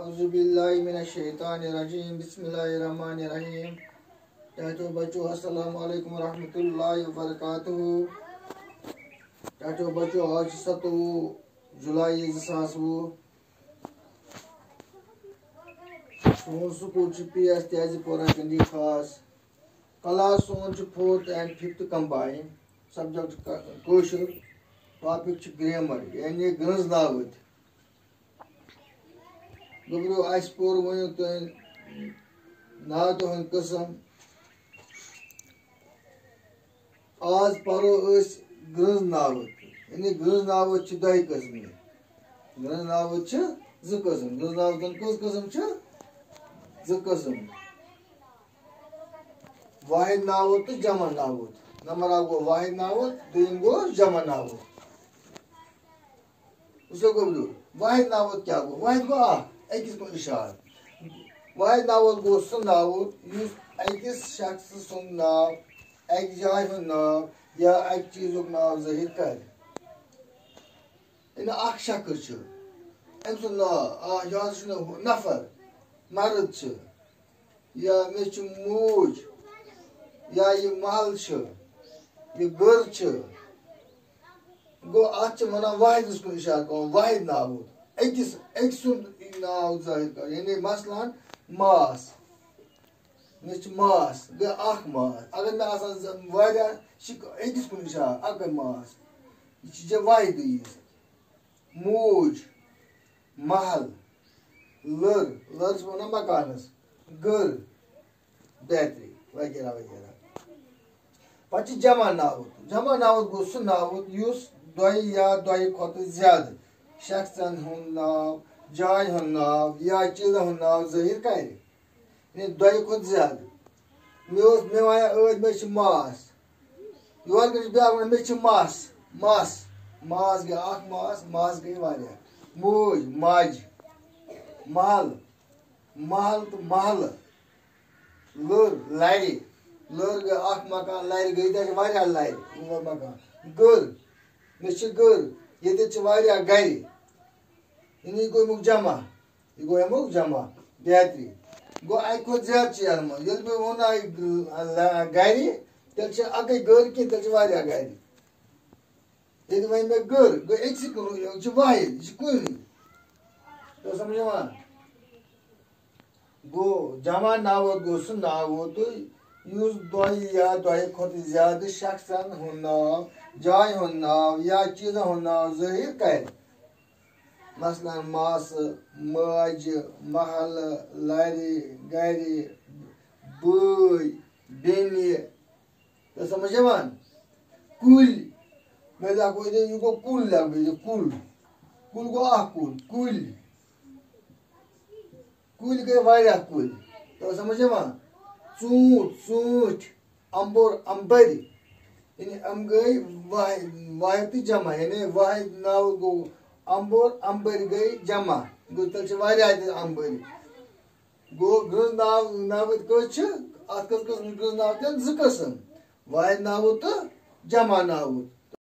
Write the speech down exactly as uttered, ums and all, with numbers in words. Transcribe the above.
اعوذ باللہ من الشیطان الرجیم، بسم اللہ الرحمن الرحیم۔ ٹاٹو بچو، السلام علیکم ورحمۃ اللہ وبرکاتہ۔ ٹاٹو بچو، آز چھِ ستووُہ جولائی زٕ ساس وُہ۔ سون سکول چھُ پی ایس تیازی پورہ کنڈی خاص۔ کلاس سون چھُ fourth and fifth combine. Subject Koshur. Topic چھُ گرامر، یعنی گرٛنٛز ناوٕتۍ۔ گوٚبرو، اَسہِ پوٚر وۄنۍ تۄہہِ نعتہِ ہُنٛد قٕسم۔ آز پرو أسۍ گرٛنٛز نعت۔ یعنی گرٛنٛز نعت چھِ دۄیہِ قٕسمہِ۔ گرٛنٛز نعت چھِ زٕ قٕسم۔ گرٛنٛز نعتن کٔژ قٕسم چھِ؟ زٕ قٕسم۔ واحد نعت تہٕ جمع نعت۔ نمبر اکھ گوٚو واحد نعت، دوٚیِم گوٚو جمع نعت۔ وٕچھو گوٚبرو، واحد نعت کیٛاہ گوٚو؟ واحد گوٚو اکھ، أکِس کُن اِشارٕ۔ واحد نعت گوٚو سُہ نعت یُس أکِس شخصہٕ سُنٛد ناو، اَکہِ جایہِ ہُنٛد ناو یا اَکہِ چیٖزُک ناو ظٲہِر کَرِ۔ یعنی اکھ شخص چھُ، أمۍ سُنٛد ناو، آ، یہِ حظ چھُنہٕ ہُہ نفر، مرد چھُ، یا مےٚ چھِ موج، یا یہِ محل چھُ، یہِ گٔر چھِ۔ گوٚو، اَتھ چھِ وَنان واحدَس کُن اِشارٕ کرُن، واحد ناو۔ أکِس، أکۍ سُنٛد ناو ظٲہِر کرُن۔ یعنی، مثلاً، ماس۔ مےٚ چھِ ماس، گٔے اَکھ ماس۔ اگر مےٚ آسان زٕ، واریاہ، چھِ أکِس کُن اِشارٕ، اَکٕے ماس۔ یہِ چھِ جا واحدٕے ییٖژ۔ موج، محل، لٔر، لٔر چھِ وَنان مکانَس، گٔر، بیترِ وغیرہ وغیرہ۔ پَتہٕ چھِ جمع ناوُت۔ جمع ناوُت گوٚو سُہ ناوُت یُس دۄیہِ یا دۄیہِ کھۄتہٕ زیادٕ شخصن ہُنٛد ناو، جایہِ ہُنٛد ناو یا چیٖزن ہُنٛد ناو ظٲہِر کَرِ۔ یعنی دۄیہِ کھۄتہٕ زیادٕ۔ مےٚ اوس، مےٚ وَنیٛاو ٲدۍ، مےٚ چھِ ماس۔ یورٕ گٔے بیٛاکھ وَنان، مےٚ چھِ مَس، مَس۔ ماس گٔے اَکھ ماس، مَس گٔے واریاہ۔ موج، ماجہِ۔ محل، محل تہٕ محلہٕ۔ لٔر، لَرِ۔ لٔر گٔے اَکھ مکان، لَرِ گٔے، ییٚتہِ چھِ واریاہ لَرِ، وول مکان۔ گٔر، مےٚ چھِ گٔر، ییٚتہِ چھِ واریاہ گَرِ۔ یعنی گوٚو اَمیُک جمع۔ یہِ گوٚو اَمیُک جمع، بیترِ۔ گوٚو اَکہِ کھۄتہٕ زیادٕ چھِ یَتھ منٛز۔ ییٚلہِ مےٚ ووٚن نہ یہِ ل-، گَرِ، تیٚلہِ چھِ اَکٕے گٔر کینٛہہ، تیٚلہِ چھِ واریاہ گَرِ۔ ییٚلہِ وۄنۍ مےٚ گٔر، گٔے أکسٕے کُن، یہِ چھِ واحد، یہِ چھِ کُنی۔ توٚو سَمٕجھ یِوان؟ گوٚو جمع ناوُت گوٚو سُہ ناوُت یُس دۄیہِ یا دۄیہِ کھۄتہٕ زیادٕ شخصن ہُنٛد ناو، جایہِ ہُنٛد ناو یا چیٖزن ہُنٛد ناو ظٲہِر کَرِ۔ مثلاً ماسہٕ، ماجہِ، محلہٕ، لرِ، گرِ، بٲے، بیٚنہِ۔ تۄہہِ سمجھ یِوان؟ کُلۍ۔ مےٚ لیکھو ییٚتہِ، یہِ گوٚو کُل لیکھو ییٚتہِ، کُل۔ کُل گوٚو اکھ کُل، کُلۍ۔ کُلۍ گٔے واریاہ کُلۍ۔ تۄہہِ سمجھ یِوان؟ ژوٗنٛٹھ، ژوٗنٛٹھۍ۔ امبُر، امبٕرۍ۔ یعنی یِم گٔے واحد، واحد تہٕ جمع۔ یعنی واحد ناو گوٚو امبُر، امبٕرۍ گٔے جمع۔ گوٚو تیٚلہِ چھِ واریاہ تہِ امبٕرۍ۔ گوٚو گرٛنٛز ناو، ناوٕتۍ کٔژ چھِ؟ اَتھ کٔژ قٕسم چھِ گرٛنٛز ناو تہِ؟ زٕ قٕسم۔ واحد ناوُت تہٕ جمع ناوُت۔